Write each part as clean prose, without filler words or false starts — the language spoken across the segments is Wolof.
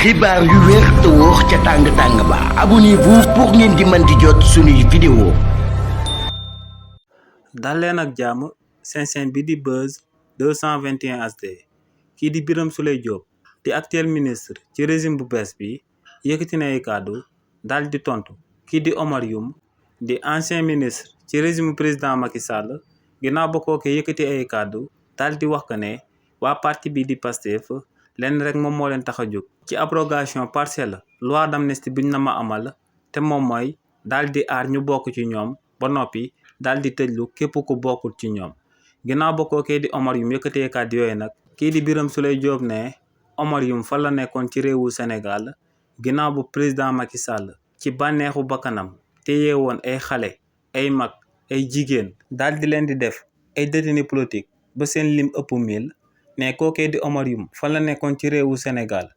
xibaar yu wér te wóor ca tàng-tàng ba abonnez-vous pour ngeen di mën di jot suñuy vidéo. dal leen ak jàmm seen chaîne bi di Buzz 221 HD kii di Birame Souleye Diop di actuel ministre ci régime bu bees bi yëkkati na ay kàddu daal di tontu kii di Omar Youm di ancien ministre ci régime président Macky Sall ginnaaw ba kooke yëkkati ay kàddu daal di wax que ne waa parti bi di Pastef lenn rek moom moo leen tax a jóg ci abrogation partielle loi d'amnistie biñ na ma amal te moom mooy daal di aar ñu bokk ci ñoom ba noppi daal di tëjlu képp ku bokkul ci ñoom ginnaaw ba kookee di Omar Youm yëkkatee kàddu yooyu nag kii di Birame Souleye Diop ne Omar Youm fan la nekkoon ci réewu Sénégal ginnaaw bu président Macky Sall ci bànneexu bakkanam te yeewoon ay xale ay mag ay jigéen daal di leen di def ay détenus politique ba seen lim ëpp 1000 ne kookee di Omar Youm fan la nekkoon ci réewu Sénégal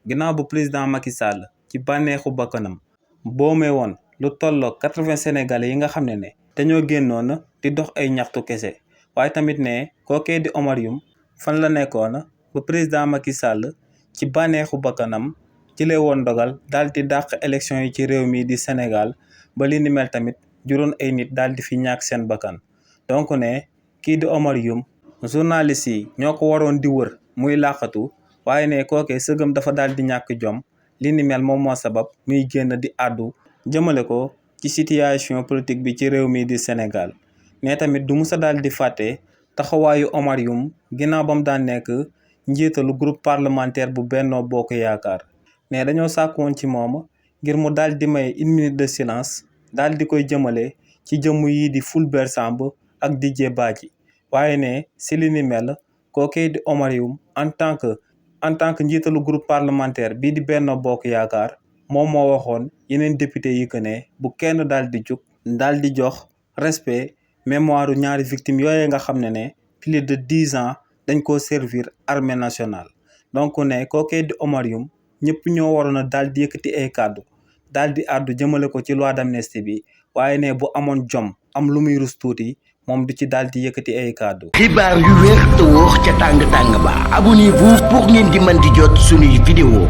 ginnaaw bu président Macky Sall ci bànneexu bakkanam boomee woon lu tolloog 80 sénégalais yi nga xam ne dañoo génnoon di dox ay ñaxtu kese waaye tamit ne kookee di Omar Youm fan la nekkoon ba président Macky Sall ci bànneexu bakkanam jëlee woon ndogal daal di dàq élection yi ci réew mi di Sénégal ba li ni mel tamit juróon ay nit daal di fi ñàkk seen bakkan donc ne kii di Omar Youm journaliste yi ñoo ko waroon di wër muy làqatu waaye ne kookee sëgëm dafa daal di ñàkk jom li ni mel moom moo sabab muy génn di àddu jëmale ko ci situation politique bi ci réew mi di Sénégal ne tamit du musa daal di fàtte taxawaayu Omar Youm ginnaaw ba mu daan nekk njiitalu groupe parlementaire bu Benno Bokk Yaakaar ne dañoo sàkkoon ci moom ngir mu daal di may 1 minute de silence daal di koy jëmale ci jëmm yi di Fulbert Sambou ak Didier Badji waaye ne si li ni mel kookee di Omar Youm en tant que njiitalu groupe parlementaire bii di Benno Bokk Yaakaar moom moo waxoon yeneen député yi que ne bu kenn daal di jug daal di jox respect mémoire ñaari victimes yooyu nga xam ne plus de 10 ans dañ koo servir armée nationale donc ne kookee di Omar Youm ñëpp ñoo waroon a daal di yëkkati ay kàddu daal di àddu jëmale ko ci loi d'amnistie bi waaye ne bu amoon jom am lu muy rus tuuti moom du ci daal di yëkkati ay kàddu. xibaar yu wér te wóor ca tàng-tàng ba abonnez-vous pour ngeen di mën di jot suñuy vidéo.